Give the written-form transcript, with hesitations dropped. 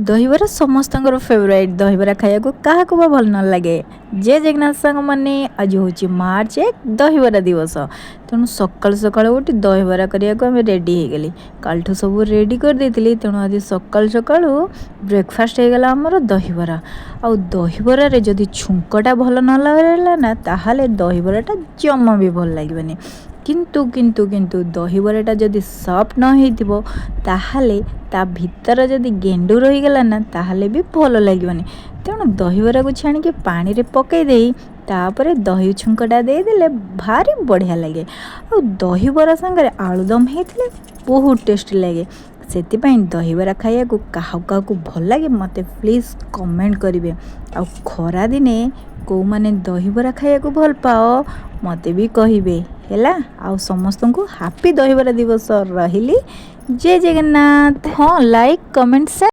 ଦହିବରା ସମସ୍ତଙ୍କର ଫେଭରାଇଟ୍। ଦହିବରା ଖାଇବାକୁ କାହାକୁ ବା ଭଲ ନ ଲାଗେ? ଜୟ ଜଗନ୍ନାଥ ସାଙ୍ଗମାନେ। ଆଜି ହେଉଛି ମାର୍ଚ୍ଚ 1, ଦହିବରା ଦିବସ। ତେଣୁ ସକାଳୁ ସକାଳୁ ଉଠି ଦହିବରା କରିବାକୁ ଆମେ ରେଡ଼ି ହେଇଗଲି। କାଲିଠୁ ସବୁ ରେଡ଼ି କରିଦେଇଥିଲି। ତେଣୁ ଆଜି ସକାଳୁ ସକାଳୁ ବ୍ରେକଫାଷ୍ଟ ହେଇଗଲା ଆମର ଦହିବରା। ଆଉ ଦହିବରାରେ ଯଦି ଛୁଙ୍କଟା ଭଲ ନ ଲାଗିଲା ନା, ତାହେଲେ ଦହିବରାଟା ଜମା ବି ଭଲ ଲାଗିବନି। କିନ୍ତୁ କିନ୍ତୁ କିନ୍ତୁ ଦହିବରାଟା ଯଦି ସଫ୍ଟ ନ ହେଇଥିବ, ତାହେଲେ ତା ଭିତରେ ଯଦି ଗେଣ୍ଡୁ ରହିଗଲା ନା, ତାହେଲେ ବି ଭଲ ଲାଗିବନି। ତେଣୁ ଦହିବରାକୁ ଛାଣିକି ପାଣିରେ ପକାଇ ଦେଇ ତାପରେ ଦହି ଛୁଙ୍କଟା ଦେଇଦେଲେ ଭାରି ବଢ଼ିଆ ଲାଗେ। ଆଉ ଦହିବରା ସାଙ୍ଗରେ ଆଳୁଦମ ହେଇଥିଲେ ବହୁତ ଟେଷ୍ଟି ଲାଗେ। ସେଥିପାଇଁ ଦହିବରା ଖାଇବାକୁ କାହାକୁ କାହାକୁ ଭଲ ଲାଗେ, ମୋତେ ପ୍ଲିଜ୍ କମେଣ୍ଟ କରିବେ। ଆଉ ଖରାଦିନେ କେଉଁମାନେ ଦହିବରା ଖାଇବାକୁ ଭଲ ପାଅ, ମୋତେ ବି କହିବେ, ହେଲା। ଆଉ ସମସ୍ତଙ୍କୁ ହାପି ଦହିବରା ଦିବସ। ରହିଲି, ଜୟ ଜଗନ୍ନାଥ। ହଁ, ଲାଇକ୍, କମେଣ୍ଟ, ସେୟାର।